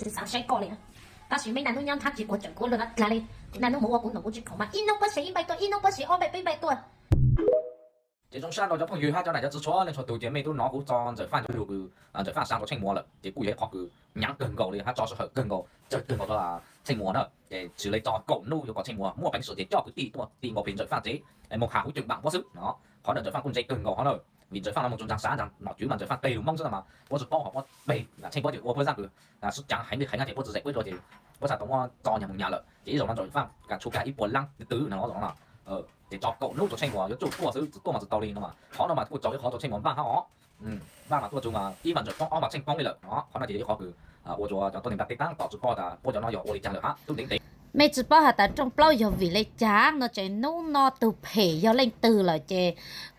Tsis xav saib koj li. Tab sis mej naj nub nyob nthab tsis kuv tseem kuv lug dlag li. Naj nub mus ua kuv num kuv tsis khoom mas ib nub puab se ib npaij tuaj, ib nub puab se ob npaij peb npaij tuaj. Ces zoo sab no cov phooj ywg hab cov nam cov txiv txhua leej txhua tug ces mej tub nov kuv tso Ntxawm Faj cov lug kws Ntxawm Faj sa rua Tsheej Muas lawm ces kuj yog ib qhov kws nyaav kawg nkaus li hab tso sij hawm kawg nkaus tsawg kawg nkaus rua Tsheej Muas na. Ces tsis le tso kaum nub yuav kom Tsheej Muas muaj peev xwm ces coj kwv tij tuaj ti nkaus pem Ntxawm Faj tsev moog has huv cwm npaam puab xwb no. Qhov ntawd Ntxawm Faj kuj ntse kawg nkaus hov na. Vim Ntxawm Faj no moog tsuas ntsaag sav ntsaag nom tswv mas Ntxawm Faj teg lug Moob xwb no mas puab tsis paub hov puab peg ntawm Tsheej puab ces ua puab zaaj kws sib caav heev li heev ces puab tsi zam puab rua ces puab txhad tau muab tso nyag moog nyag lawm ces ib zaug no Ntxawm Faj kav tshu kag ib puas laab twv twv no los no. Ces tso kaum nub rua Tsheej Muas yuav tsuj tuaj xwb, tsis tuaj mas tsis tau li no mas qhov no mas kuj tsaus ib qhov rua Tsheej Muas npaaj hab os. Npaaj mas tuaj tsuj mas ib mas Ntxawm poob ob mas Tsheej poob li lawm no. Qhov no ces yog ib qhov kws ua rua cov tuab neeg ntaaj teb taab tom tsis paub tas puab cov no yog ua li caag lawm hab tub ntev ntev. Mej tsis paub has tas rooj plaub yog vim le caag no ces nub no tug phem yog leej twg lawm ces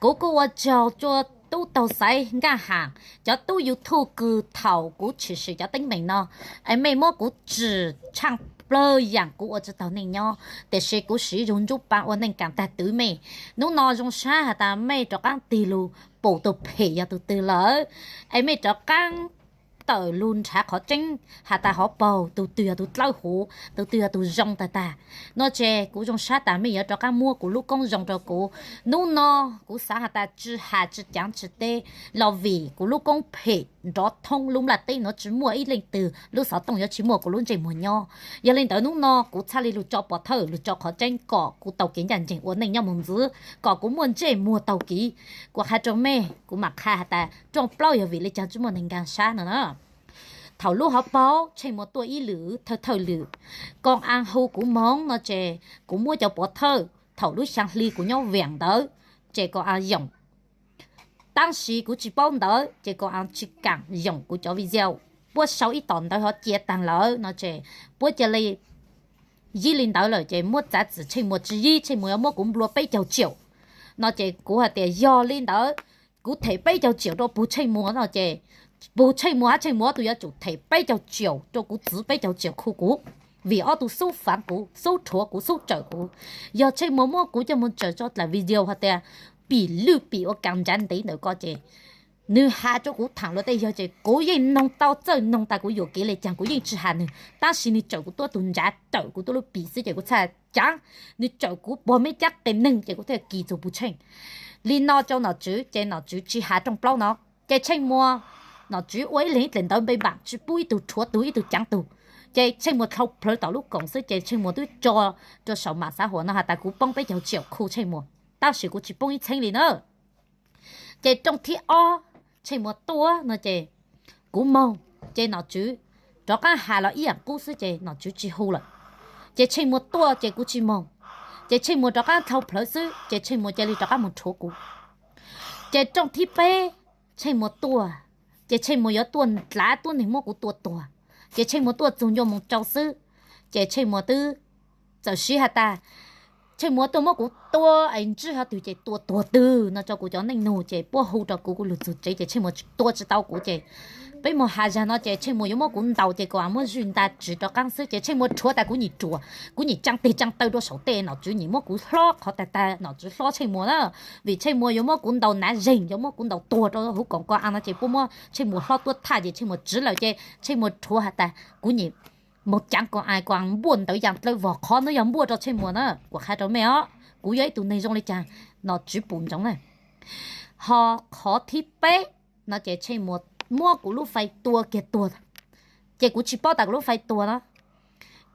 kuv kuj ua tsaug rua tub taug xaiv nkaj ham cov tub YouTube kws thaum kuv tshwm sim cov teeb meem no es mej muab kuv tsim tshaaj plawg yaam kuv ua tsi taug neej nyob tiam sis kuv siv zug nruab paa ua neej kaam taag twv mej. Nub no zoo sab has tas mej rov qaab tig lug pum tug phem yog tug twg lawm es mej rov qaab tawm lug nrhav qhov tseeb has tas hov paug tug twg yog tug dlawb huv, tug twg yog tug zoo taag taag no ces kuv zoo sab tas mej yuav rov qaab muab kuv lub koob zoo rua kuv. Nub no kuv xaav has tas tsi has tsi caav tsi teb los vim kuv lub koob phem nrov thoob lub nplaj teb nuav tsi muaj ib leej twg lub xov tooj yuav tsi muaj kuv lub ntsej muag nyob. Yog li ntawd nub no kuv txhaj li lug tso pov thawj lug tso qhov tseeb kom kuv tau kev ncaj nceeg ua neej nyob moog ntxiv kom kuv muaj ntsej muag taug kev. Kuv has rua mej kuv mam qha has tas rooj plaub yog vim le caag tsi muaj neeg nkaag sab no na. Thaum lub hov paug Tsheej Muas tuaj ib lwm thawj thawj lwm, koo aa hu kuv moog no ces kuv muab cov pov thawj thaum lub xyaa hli kuv nyob Viam ntawd ces koo aa yoom. Tab sis kuv tsi paub ntawd ces koo aa tsi kaam yoom kuv cov video, puab sau ib tom ntawv hov cia taag lawm no ces puab ca le yib li ntawd lawm ces muab txav txim Tsheej Muas tsi yib, Tsheej Muas yuav muab kuv nplua peb caug tsiaum no ces kuv has tias yog li ntawd kuv them peb caug tsiaum rua pug Tsheej Muas no ces pug Tsheej Muas hab Tsheej Muas ob tug yuav tsum them peb caug tsiaum rua kuv txwv peb caug tsiaum khu kuv, vim ob tug xub faav kuv, xub rhuav kuv, xub tsawm kuv. Yog Tsheej Muas muab kuv coj moog tsawm tso dlaim video has tias pim lwj pim ua kaas ntsav ntev ntawm ko ces nwg has rua kuv thaam luas tej yog ces kuv yeej noog tau txawj noog tas kuv yuam kev le caag kuv yeej tsi has nwg, tab sis nwg tsawm kuv tuab tug ntsav, tsawm kuv tuab lub pim xwb ces kuv txhaj caav. Nwg tsawm kuv puag meb cab qe neeg ces kuv thiaj kis txug pug Tsheej li no rua nom tswv ces nom tswv tsi has rooj plaub no. Ces Tsheej Muas, nom tswv ua ib leeg ib dlaim ntawv npe npaam tsi pub ib tug rhuav tug ib tug caav tug. Ces Tsheej Muas dlhau plhawv tom lub koom xwb ces Tsheej Muas twb tso rua saum maam xav huam no has tas kuv poob peb caug tsiaum khu Tsheej Muas, tab sis kuv tsi poob ib txheeb li na. Ces rooj thib ob Tsheej Muas tuaj no ces kuv moog, ces nom tswv rov qaab has los ib yaam qub xwb ces nom tswv tsi hu lawm. Ces Tsheej Muas tuaj ces kuv tsi moog, ces Tsheej Muas rov qaab dlhau plhawv xwb ces Tsheej Muas ca le rov qaab moog rhuav kuv. Ces rooj thib peb Tsheej Muas tuaj, ces Tsheej Muas yuav tuaj dlav tuab neeg muab kuv tua tuag. Ces Tsheej Muas tuaj txug ncua moos rau xwb, ces Tsheej Muas twb txawm siv has tas Tsheej Muas tuaj muab kuv tua es ntsib hov twg ces tua tuag twg no rua kuv cov neej nug ces puab hu rua kuv, kuv lug txug tsev ces Tsheej Muas tua tsi tau kuv ces peb moog has zag no ces Tsheej Muas yuav muab kuv ntaus ces kuv muab zwj nta tsiv rov qaab xwb ces Tsheej Muas rhuav tas kuv nyim ruam, kuv nyim tsaa teg tsaa taw rua saum tej, nom tswv nyim muab kuv hlob qhov tag tag, nom tswv hlob Tsheej Muas na. Vim Tsheej Muas yuav muab kuv ntaus nav zeeg, yuav muab kuv ntaus tuag rua huv koom koo aa no ces puab muab Tsheej Muas hlob tuab thaj ces Tsheej Muas tsiv lawm ces Tsheej Muas rhuav has tas kuv nyim moog caav koo aa, koo aa npuaj ntawv yaa dlawb vog, qhov no yog npuaj rua Tsheej Muas na, kuv qha rua mej os, kuv yog ib tug neeg zoo le caag, nom tswv pum ntsoov na. Ho qhov thib peb no ces Tsheej Muas muab kuv lub fais tua kiag tuag, ces kuv tsi paub tas kuv lub fais tuag no.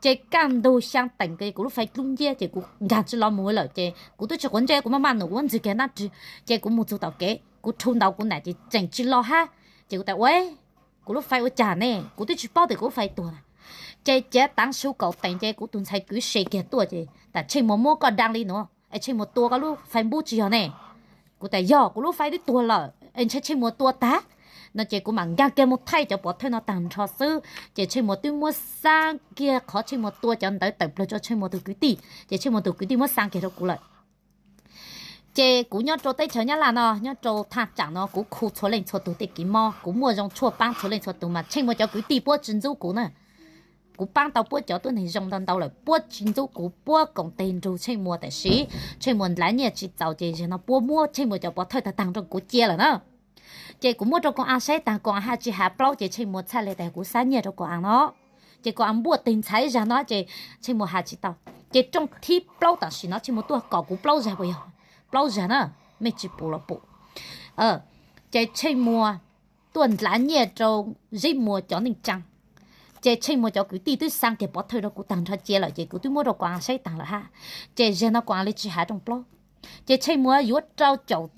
Ces kaj ntug xyaa teem kuv lub fais dlub nciab ces kuv nkaag tsi los mus lawm ces kuv twb tsi quav ntsej, kuv maj maj num kuv muab ntxig kiag nab rwg, ces kuv mus txug tom kev kuv rhu ntaus kuv nam ces tseem tsi los hab. Ces kuv tas ua kuv lub fais ua caag ne, kuv twb tsi paub tas kuv lub fais tuag na. Ces cav taav su kaum teem ces kuv tug ntxhais kwv se kiag tuaj ces tas Tsheej Muas muab koj dlaag li no es Tsheej Muas tua koj lub fais npub tsi yog ne? Kuv tas yog, kuv lub fais twb tuag lawm es ntshe Tsheej Muas tua tag no ces kuv mam nkaag kiag moog thaij cov pov thawj no taag nrho xwb ces Tsheej Muas twb muab xaa kiag qhov Tsheej Muas tua cov ntawv tawm plawg rua Tsheej Muas tug kwv tij ces Tsheej Muas tug kwv tij muab xaa kiag rua kuv lawm. Ces kuv nyob rua teb chaws Nyab Laj no, nyob rua thaaj tsaam no kuv khu txhua leej txhua tug tej kev mob, kuv muaj zoo tshuaj paab txhua leej txhua tug mas Tsheej Muas cov kwv tij puab tsi ntxub kuv na. Kuv paab tau puab cov tuab neeg zoo ntau ntau lawm puab tsi ntxub kuv, puab koom teg nrug Tsheej Muas tam sis Tsheej Muas ndlav nyiaj tsi txaus ces zag no puab muab Tsheej Muas cov pov thawj taag taag rua kuv cia lawm na. Ces kuv muab rua koo aa saib taag koo aa haj tsi has plaub ces Tsheej Muas txhaj le tas kuv xab nyiaj rua koo aa no. Ces Koos As npuaj teg ntxhais zag no ces Tsheej Muas has tsis tau. Ces rooj thib plaub tam sim no Tsheej Muas tuaj kom kuv plaub zag puas yog? Plaub zag na, mej tsis pum los pum. Ces Tsheej Muas tuaj ntlav nyiaj rau Zeb Muas cov neej tsaa. Ces Tsheej Muas cov kwv tij twb xaa kiag pov thawj rau kuv taag nrho cia lawm ces kuv twb muab rau Koos As saib taag lawm hab. Ces zag no Koos As le tsis has rooj plaub. Ces Tsheej Muas yuav rau caum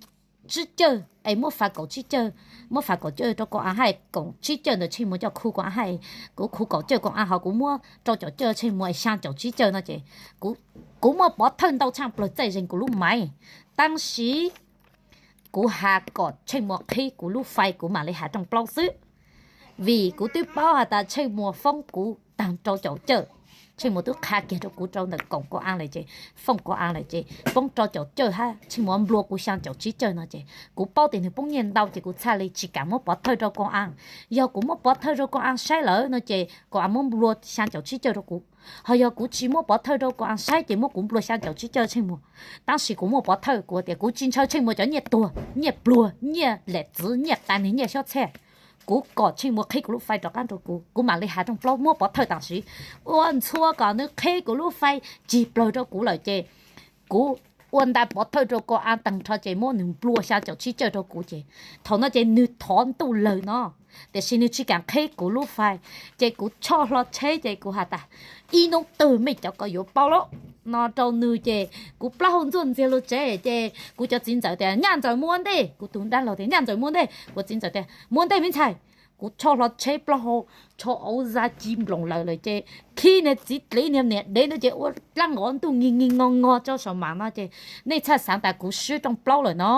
tsib cawj es muab fas kaum tsib cawj, muab fas kaum cawj rau Koos As hab, kaum tsib cawj ntawd Tsheej Muas coj khu Koos As hab, kuv khu kaum cawj Koos As ho kuv muab rau caum cawj Tsheej Muas es xyaa caum tsib cawj no ces kuv muaj pov thawj ntau tshaaj plawg txaij zeeg kuv lub maiv. Tab sis kuv has kom Tsheej Muas qhib kuv lub fai kuv mam li has rooj plaub xwb. Vim kuv twb paub has tas Tsheej Muas foob kuv taag rau caum cawj. Tsheej Muas twb qha kiag rau kuv rau ntawm koom Koos As lawm ces, foob Koos As lawm ces poob rau caum cawj hab Tsheej Muas nplua kuv xyaa caum tsib cawj no ces kuv paub tias nwg poob nyiaj ntau ces kuv txhaj le tsis kaam muab pov thawj rau Koos As. Yog kuv muab pov thawj rau Koos As saib lawm no ces Koos As muab nplua xyaa caum tsib cawj rau kuv. Ho yog kuv tsis muab pov thawj rau Koos As saib ces muab kuv nplua xyaa caum tsib cawj Tsheej Muas. Tab sis kuv muaj pov thawj, kuv tias kuv tsis ntshaw Tsheej Muas cov nyiaj tuag, nyiaj pluag, nyiaj lam txwv, nyiaj qas nwg nyiaj xyob txhaj. Kuv kom Tsheej Muas qhib kuv lub fai rov qaab rau kuv, kuv mam li has rooj plaub muab pov thawj tam sim. Ua ntxhua kom nws qhib kuv lub fai cig plawg rau kuv lawm ces kuv ua nta pov thawj rau Koos As taag nrho ces muab nws nplua xyaa caum tsib cawj rau kuv ces thaum no ces nws thov ntuj lawg no, tiam sis nws tsis kaam qhib kuv lub fai. Ces kuv tshoj hlo tsheb ces kuv has tas, ib hnub twg mej cov ko yuav paub lawm no rau nws ces kuv plaub hau ntxuaj ntxiag lug tsev ces kuv cov txiv ntxawm tias, Nyaj Ntxawm, mus ua ntej. Kuv tug dab laug tias, Nyaj Ntxawm, mus ua ntej. Kuv txiv ntxawm tias, Mus ua ntej meb ntxhais. Kuv tshoj hlo tsheb plaub hau, tshov auv zag ci nploos lawm lawm ces khib niag txiv dlev niag niam dev ntawd ces ua dlaab nqov ntuj nyig nyig nqog nqog rau saum mas no ces nej txhaj xaav tas kuv swb rooj plaub lawm no.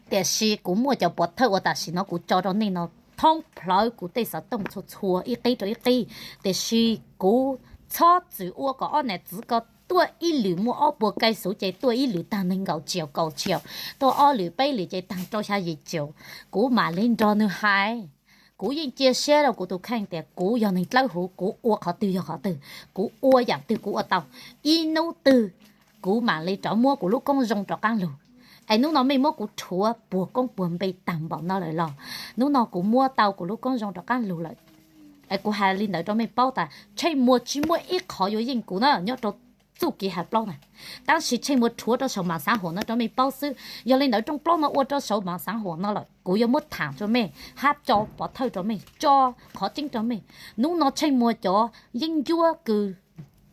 Tiam sis kuv muaj cov pov thawj uas tam sim no kuv tso rau nej no thoob plawg kuv tej xov tooj txhua txhua ib qib rau ib qib. Tiam sis kuv txhob txwm ua kom ob nam txwv ko tuaj ib lwm muaj ob puas kais xuv ces tuaj ib lwm taag neeg nkaum tsiaum kaum tsiaum, tuaj ob lwm peb lwm ces taag rau xya yim caum. Kuv mam li nrog nws hais. Kuv yeej cia siab rau kuv tus kheej tias kuv yog neeg dlawb huv, kuv ua qhov twg yog qhov twg, kuv ua yaam twg kuv ua tau. Ib hnub twg kuv mam li rov muab kuv lub koob zoo rov qaab lug. Es hnub no mej muab kuv rhuav puag koob puag npe taag npaum no lawm los hnub no kuv muab tau kuv lub koob zoo rov qaab lug lawm. Es kuv has li ntawd rau mej paub tas Tsheej Muas tsis muaj ib qhov yuav yeej kuv na nyob rau txuj kev has plaub na. Tab sis Tsheej Muas rhuav rau saum maam xaav huam no rau mej paub xwb. Yog li ntawd rooj plaub no ua rau saum maam xaav huam no lawm kuv yuav muab thaam rau mej hab tso pov thawj rau mej, tso qhov tseeb rau mej. Hnub no Tsheej Muas cov yeeb ncuab kws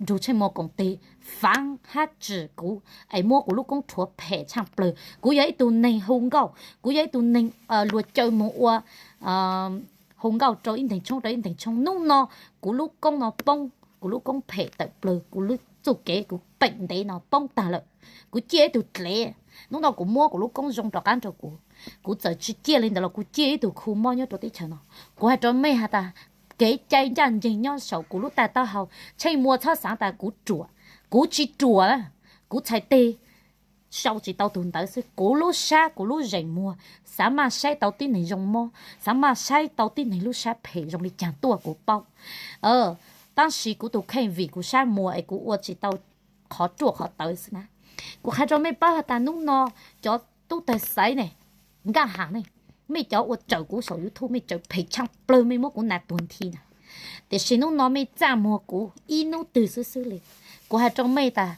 nrug Tsheej Muas koom tes faav hab tsim kuv es muab kuv lub koob rhuav phem tshaaj plawg. Kuv yog ib tug neeg hu nkauj, kuv yog ib tug neeg luag caw moog ua hu nkauj rau ib nteeg tshoob rau ib nteeg tshoob. Hnub no kuv lub koob no poob, kuv lub koob phem tawm plawg, kuv lub txuj kev kuv peem ntev no poob taag lawm. Kuv ciaj ib tug dlev. Hnub no kuv muab kuv lub koob zoo rov qaab rau kuv. Kuv txawm tsis ciaj li ntawd los kuv ciaj ib tug khu mob nyob rau teb chaws no. Kuv has rau mej has tas kev cai ncaaj nceeg nyob saum kuv lub taab taub hau. Tsheej Muas txhob xaav tas kuv ruam, kuv tsis ruam na. Kuv txhais teg sau tsis tau tug ntawd xwb. Kuv lub sab, kuv lub zeem muag xaav maj saib tau tib neeg zoo mob, xaav maj saib tau tib neeg lub sab phem zoo li caag tuaj kuv paub. Tab sis kuv tus kheej vim kuv sab muag es kuv ua tsis tau qhov ruaj qhov tawv xwb na. Kuv qha rau mej paub has tas hnub no cov tub tawg xaiv ne, nkaj hab ne, mej cov ua tsawm kuv saum YouTube mej tsawm phem tshaaj plawg, mej muab kuv nas tuag nthi na. Tiam sis hnub no mej txaj muag kuv ib hnub twg xwb xwb li. Kuv has rau mej tas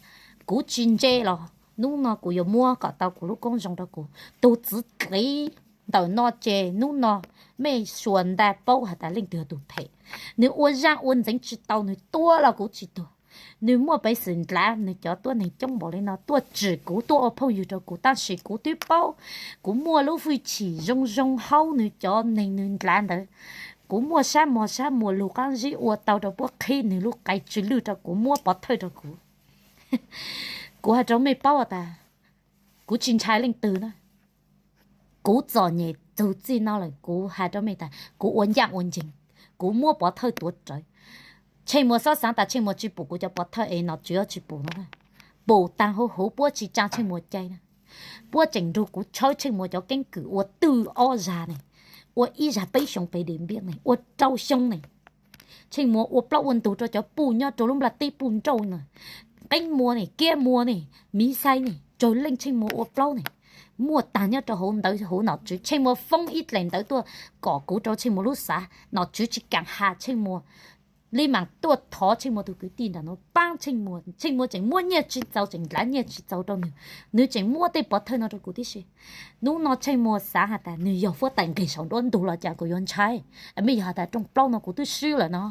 kuv tsis ntse los hnub no kuv yuav muab kom tau kuv lub koob zoo rau kuv. Tug txwv dlev ntawm no ces hnub no mej suav nta paub has tas leej twg yog tug phem. Nwg ua zaaj ua ntxeev tsis tau, nwg tua los kuv tsis tuag. Nwg muaj peev xwm ndlav nwg cov tuab neeg coob npaum li no tuaj tsim kuv, tuaj ua phooj ywg rau kuv, tab sis kuv twb paub kuv muaj lub hwj chim zoo zoo haub nwg cov neeg nwg ndlav ntawd. Kuv muaj sab mog sab muag lug qaab zib ua tau rau puab qhib nwg lub qai tsw lwj rau kuv, muab pov thawj rau kuv. Kuv has rau mej paub tas kuv tsis ntshai leej twg na. Kuv txom nyem txug txij no lawm, kuv has rau mej tas kuv ua ncaaj ua nceeg, kuv muab pov thawj tuav rawv. Tsheej Muas xob xaav tas Tsheej Muas tsis pum kuv cov pov thawj es nom tswv tsis pum no. Pum taag huv huv puab tsis tsaa Tsheej Muas cai na. Puab tseem nrug kuv tshawb Tsheej Muas cov keeb kwm ua twj ob zag ne, ua ib zag peb xyoo pem Diam Npiab ne, ua rau xyoo ne. Tsheej Muas ua plaub ua ntug rau cov puj nyob rau lub nplaj teb puj nrauj na, Qeeb Muas ne, Kiab Muas ne, Miv Xais ne, tsawg leej Tsheej Muas ua plaub ne. muaj tag nyob rau hauv ntawv hauv nom tswv. Tsheej Muas foob ib dlaim ntawv tuaj kom kuv rau Tsheej Muas lub xav, nom tswv tsis kam has Tsheej Muas li mas tuaj thov Tsheej Muas tus kwv tij nram no paab Tsheej Muas. Tsheej Muas tseem muab nyiaj tsis txaus, tseem nrhav nyiaj tsis txaus rau nws, nws tseem muab tej pov thawj no rau kuv tib si. Hnub no Tsheej Muas xav has tas nws yog huab tais nqis saum nruab ntug los cas kuv yuav ntshai, mej yog has tas rooj plaub no kuv twb swb lawm no.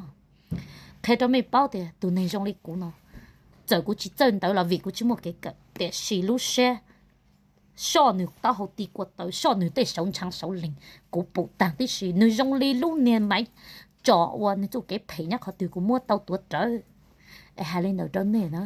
Qhia rau mej paub tias tus neeg zoo li kuv no, txawm kuv tsis txawj ntawv los vim kuv tsis muaj kev kawm, tiam sis lub siab soj nws taub hau ti kua tawv, soj nws tej sauv ntshaav sauv lees, kuv pum taag tib si. Nws zoo li lub niag maiv tsom uas nws txuj kev phem nyob qhov twg kuv muab tau tuav rawv. Es hais li ntawd rau nej na,